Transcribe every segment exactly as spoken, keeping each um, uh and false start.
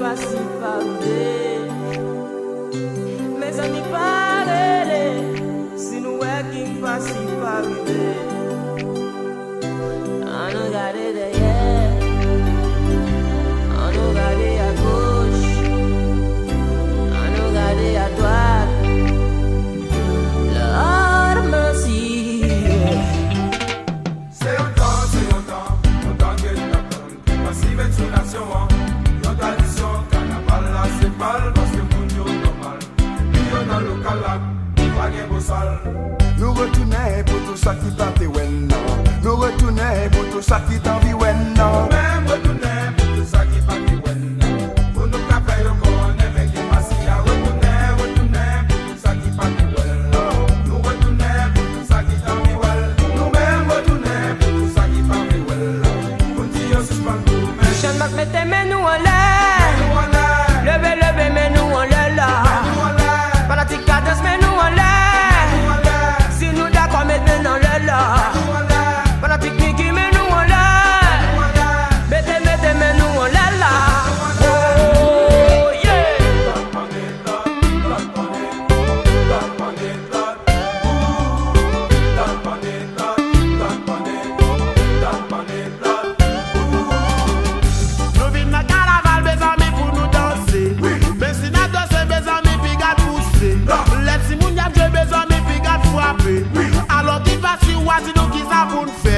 Pasi pa rive. Mezanmi, pa rele si nou wè King Pasi pa rive. Ann nou gade dèyè, ann nou gade agoch, ann nou gade adwat. Lord mercy. Se yon tan, se yon tan, yon tan ke n t ap tann. Pasi met sou nasyon an, yon tradisyon, kanaval la se bal, paske moun yo nòmal. Epi yo nan lokal la, pa gen bosal. Nou retounen pou tout sa ki pa te wè n nan. Nou retounen pou tout sa ki t anvi wè n nan. Nou menm retounen pou tout sa ki pa te wè n nan. Pou nou ka fè yo konnen, men King Pasi a retounen, retounen pou sa ki pa te wè l. Nou retounen pou tout sa ki t anvi wè l. Nou menm retounen pou tout sa ki pa vle wè l. Pou n di yo sispann goumen. Chann Mas mete men nou anlè. Men nou anlè. Leve, leve men nou anlè la. Men nou anlè. Fanatik Kadans men nou anlè. Men nou anlè. Si nou dakò met men anlè la. Men nou anlè. Fanatik Mickey men nou anlè. Men nou anlè. Mete, mete men nou anlè la. Oh, yeah. Nou vin nan kanaval, mezanmi, pou nou danse. Men si n ap danse, mezanmi, piga n pouse. Lè timoun y ap jwe, mezanmi, piga n frape. Alò, King Pasi, w a di nou kisa pou n fè.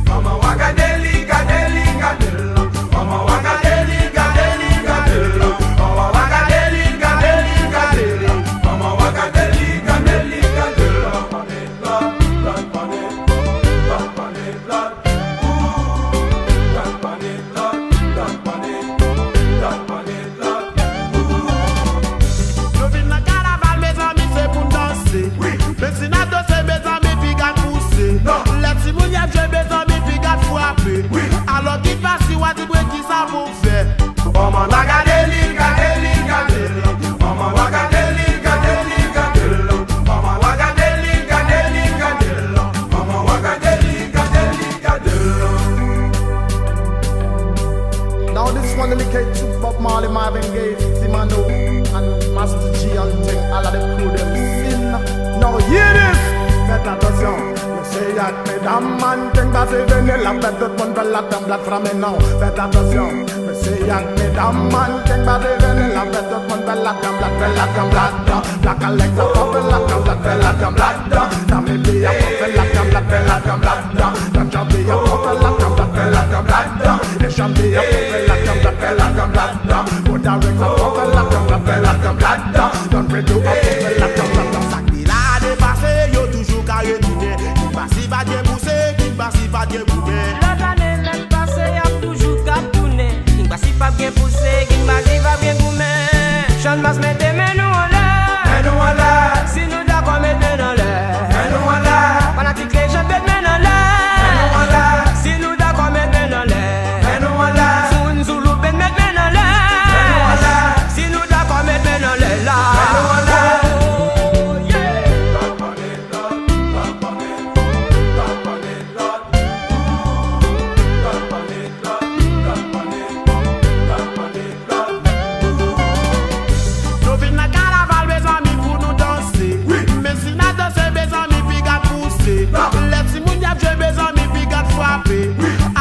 Manman w a gade li, gade li, gade l. Manman w a gade li, gade li, gade l. Manman w a gade li, gade li, gade l. Manman w a gade li, gade li, gade l. Nou vin nan kanaval, mezanmi, se pou n danse. Men si n ap danse, mezanmi, piga n pouse. Lè timoun y ap jwe, mezanmi, piga n frape. Alò, King Pasi, w a di mwen kisa pou m fè. Manman w a gade li, gade li, gade l. Manman w a gade li, gade li, gade l. Manman w a gade li, gade li, gade l. Manman w a gade li, gade li, gade l. Now this one dedicated to Bob Marley, Marvin Gaye, Timano, and Master G and ting, all of the crew dem sin. Now hear this! Fèt atansyon, mesye ak medam, man, King Pasi vini la, fè tout moun fè la tanblat framen non. Fèt atansyon, mesye ak medam, man, King Pasi vini la, fè tout moun fè la tanblat, fè la tanblat. Black Alex a fò fè la tanblat, fè la tanblat. Namibia fò fè la tanblat, fè la tanblat. Nan Zambia fò fè la tanblat, fè la tanblat. Nan Zambia fò fè la tanblat, fè la tanblat. Bòdariks a fò fè la tanblat, fè la tanblat. Don Pedro a fò fè la tanblat. Sa ki la depase, yo toujou ka retounen. King Pasi pa gen pouse, King Pasi pa gen goumen. Lòt ane nèk pase, y ap toujou k ap tounen. King Pasi p ap gen pouse, King Pasi p ap gen goumen. Chann Mas mete men nou anlè. Men nou anlè. Si nou dakò, met men anlè. Men nou anlè. Fanatik Lejann, met men anlè. Men nou anlè. Si nou dakò, met men anlè. Men nou anlè. Moun Zouloup, met men anlè. Men nou anlè. Si nou dakò, met men anlè la. Men nou anlè. Oh, yeah. Nou vin nan kanaval, mezanmi, pou nou danse. Men si n ap danse, mezanmi, piga n pouse. Lè timoun y ap jwe, mezanmi, piga n frape.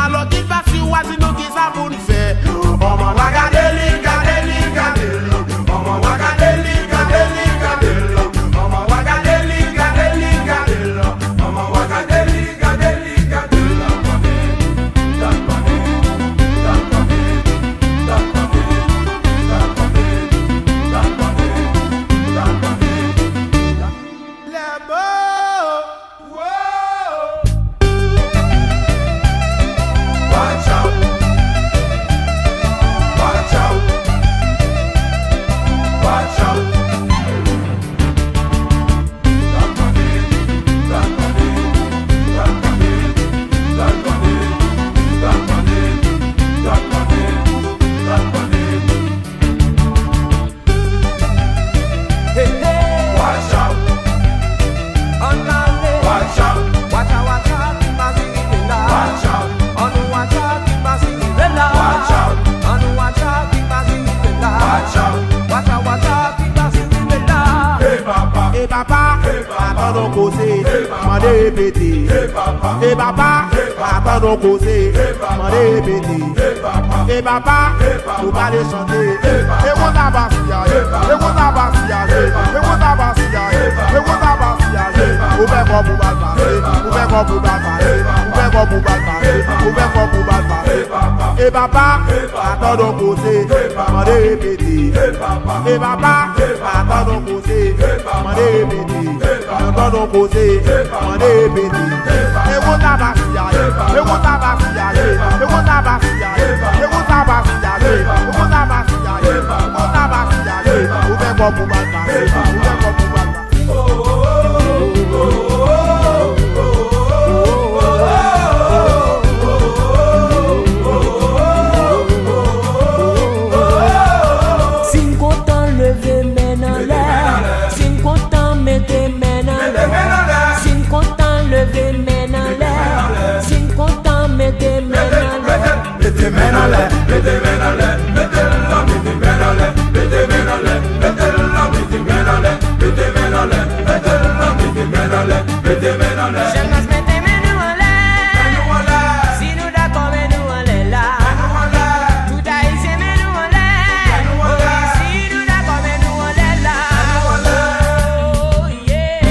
Alò, King Pasi, w a di nou kisa pou n fè. Manman w a gade li, gade li, gade l. Manman w a gade li, gade li, gade l. Manman w a gade li, gade li, gade l. Manman w a gade li, gade li, gade l. Lèbo! Wow! Watch out! Tann on koze, mande repete. E papa, pa tann on koze, mande repete. E papa, ou pale chante. E konsa pa siyaje, e konsa pa siyaje, e konsa pa siyaje, e konsa pa siyaje. Ou fè kòb ou bal pase, ou fè kòb ou bal pase, ou fè kòb ou bal pase, ou fè kòb ou bal pase. E papa, pa tann on koze, mande repete. E papa, pa tann on koze, mande repete. Tann on koze, mande repete. E konsa pa siyaje, e konsa pa siyaje, e konsa pa siyaje, e konsa pa siyaje, e konsa pa siyaje, e konsa pa siyaje. Ou fè kòb ou bal pase, ou fè kòb ou bal pase. Si n kontan, leve men n anlè. Si n kontan, mete men n anlè. Si n kontan, leve men n anlè. Si n kontan, mete men n anlè. Mete men n anlè, mete men n anlè, mete l la, mete men n anlè, mete men n anlè, mete l la, mete men n anlè, mete men n anlè, mete l la, mete men n anlè, mete men n anlè. Jèn mas, mete men nou anlè. Men nou anlè. Si nou dakò, men nou anlè la. Men nou anlè. Tout Ayisyen, men nou anlè. Men nou anlè. Wi, si nou dakò, men nou anlè la. Men nou anlè. Oh, yeah.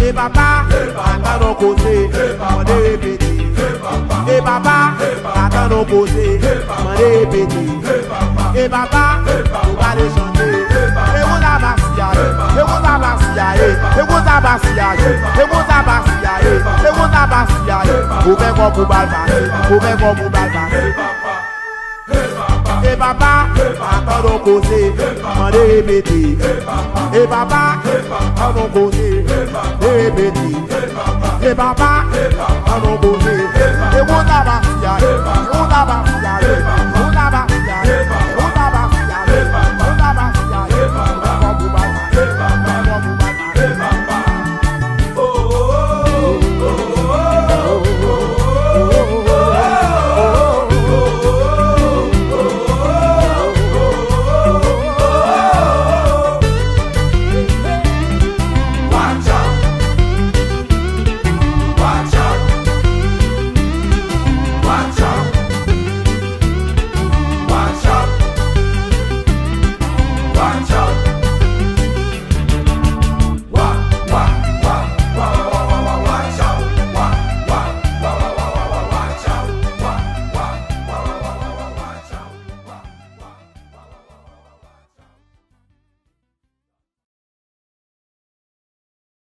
E papa, pa tann on koze, mande repete. E papa, pa tann on koze, mande repete. E papa, ou pale chante. E konsa pa siyaje, e konsa pa siyaje, e konsa pa siyaje, e konsa pa siyaje, e konsa pa siyaje. Ou fè kòb ou bal pase, ou fè kòb ou bal pase. E papa, pa tann on koze, mande repete. E papa, pa tann on koze, mande repete. E papa, pa tann on koze. E konsa pa siyaje, e konsa pa siyaje.